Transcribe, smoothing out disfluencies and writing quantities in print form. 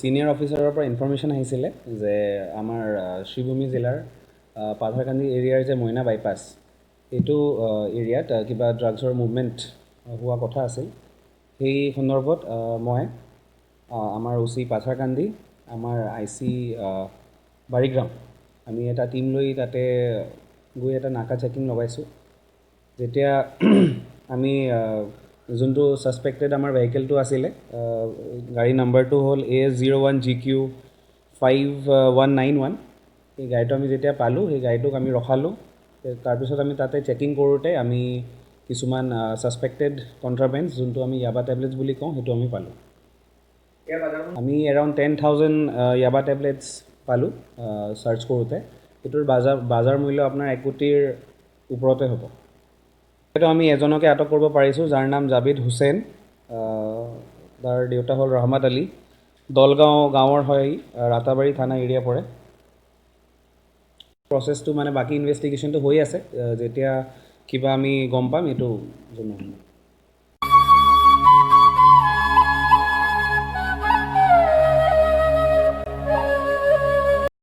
Senior অফিচাৰৰ পৰা information আহিছিলে যে আমাৰ শ্ৰীভূমি জিলাৰ পাথাৰকান্দি এৰিয়াৰ যে মইনা বাইপাছ, এইটো এৰিয়াত কিবা ড্ৰাগছৰ মুভমেণ্ট হোৱা কথা আছিল। সেই সন্দৰ্ভত মই, আমাৰ অ' চি পাথাৰকান্দি, আমাৰ I C Barigram, আমি এটা টীম লৈ তাতে গৈ এটা নাকা চেকিং লগাইছোঁ। যেতিয়া আমি যোনটো ছাছপেক্টেড আমাৰ ভেহিকেলটো আছিলে, গাড়ী নাম্বাৰটো হ'ল AS 01 GQ 5191। সেই গাড়ীটো আমি যেতিয়া পালোঁ, সেই গাড়ীটোক আমি ৰখালোঁ। তাৰপিছত আমি তাতে চেকিং কৰোঁতে আমি কিছুমান ছাছপেক্টেড কণ্ট্ৰাবেণ্ডছ, যোনটো আমি য়াবা টেবলেটছ বুলি কওঁ, সেইটো আমি পালোঁ। আমি এৰাউণ্ড 10,000 য়াবা টেবলেটছ পালোঁ চাৰ্চ কৰোঁতে। সেইটোৰ বাজাৰ মূল্য আপোনাৰ 1 কোটিৰ ওপৰতে হ'ব। সেইটো আমি এজনকে আটক কৰিব পাৰিছোঁ, যাৰ নাম জাবিদ হুছেইন। তাৰ দেউতা হ'ল ৰহমত আলী, দলগাঁও গাঁৱৰ হয়, ৰাতাবাৰী থানা এৰিয়া পৰে। প্ৰচেছটো মানে বাকী ইনভেষ্টিগেশ্যনটো হৈ আছে। যেতিয়া কিবা আমি গম পাম, এইটো জনোৱা হ'ব।